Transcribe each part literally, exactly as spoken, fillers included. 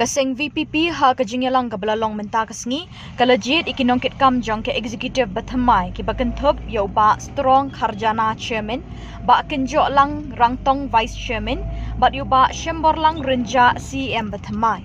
Ka seng V P P ha ka jingïalang kaba la long mynta ka sngi, ka la jied ïa ki nongkitkam jong ka executive bathymmai kiba kynthup ïa u Bah Strong Kharjana, Chairman, Bah Kynjohlang Rangtong, Vice Chairman, bad ïa u Bah Shemborlang Rynjah, C E M bathymmai.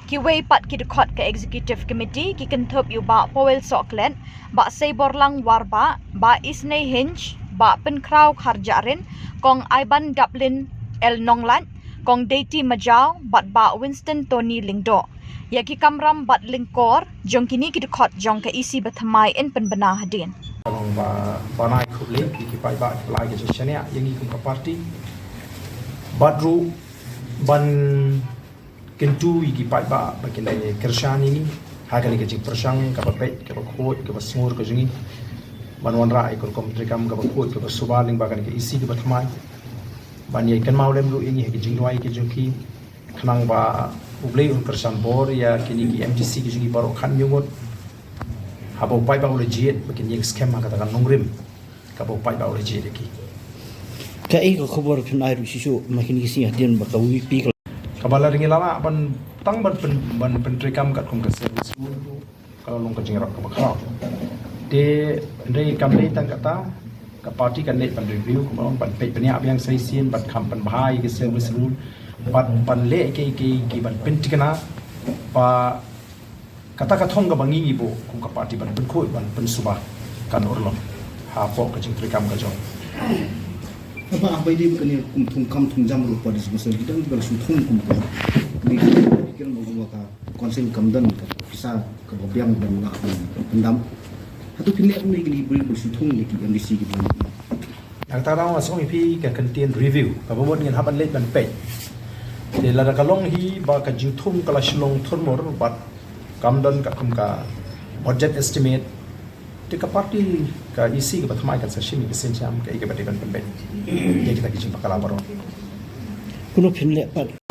Kiwei pat ki dkhot ka executive committee ki kynthup ïa u Bah Powell Sohkhlet, Bah Seiborlang Warbah, Bah Isnei Hinge, Bah Pynkhraw Kharjahrin, Kong Aiban Daplin L Nonglait, Kong Deiti Majaw bad Bah Winston Tony Lyngdoh. Ïa ki kamram bad lyngkor jong kine ki dkhot jong ka E C bathymmai yn pynbna hadien. Ka long ba, ba nai khublei ïa ki paidbah kiba la ai ka jingshaniah ïa ngi kum ka party. Bad ruh ban kyntu ïa ki paidbah ba kin ïa kyrshan ïa ngi ha kane ka jingpyrshang kaba peit, kaba khuid, kaba sngur ka jong ngi, ban wanrah ïa ka rukom treikam kaba khuid, kaba suba lyngba kane ka E C kaba thymmai. Ban ïa kynmaw lem ruh ïa ngi ha ki jingduwai ki jong ki, khnang ba U Blei un kyrshan bor ïa kine ki M D C ki jong ngi baroh khatnñiew ngut, haba u paidbah u la jied ba kin ïeng skhem ha kata ka nongrim kaba u paidbah u la jied ïa ki. Kaei ka khubor phin ai ruh shisha ma kine ki sngi hadien ba ka V P P ka, kaba la ring la lah ban tang ban pyn, ban pyntreikam katkum ka service rule ruh ka la long ka jingïarap kaba khraw. Te hynrei kam dei tang kata, ka party kan leit ban review, kumno ban peit bniah biang sa shisien, ban kham pynbha ïa ka service rule, ban, ban leh kiei kiei ki ban pynthikna ba kata ka thong kaba ngi ngi buh kum ka party ban pynkhuid, ban pynsuba kan urlong hapoh ka jingtreikam ka jong. Haba ah bai dei ba kane kum thung kam thung jam ruh pa dismissal ki dang ba shu thung kum ka. Ni ki kiran ba ka council kam don ka pisa kaba biang ban lah ban pyndam. Hato phin leh kumne kine ki briew ba shu thung ne ki M D C ki ban. Na kata ka daw nga sngew ïa phi ka kyntien review kaba mut ngin hap ban leit ban peit. Te lada ka long hi ba ka jingthung ka la shu long thurmur bad kam don katkum ka budget estimate, te ka party, ka E C kaba thymmai kan sa shim ïa ka synshar kaei kaba dei ban pynbeit ïa kita ki jingbakla baroh. Kumno phin leh pat?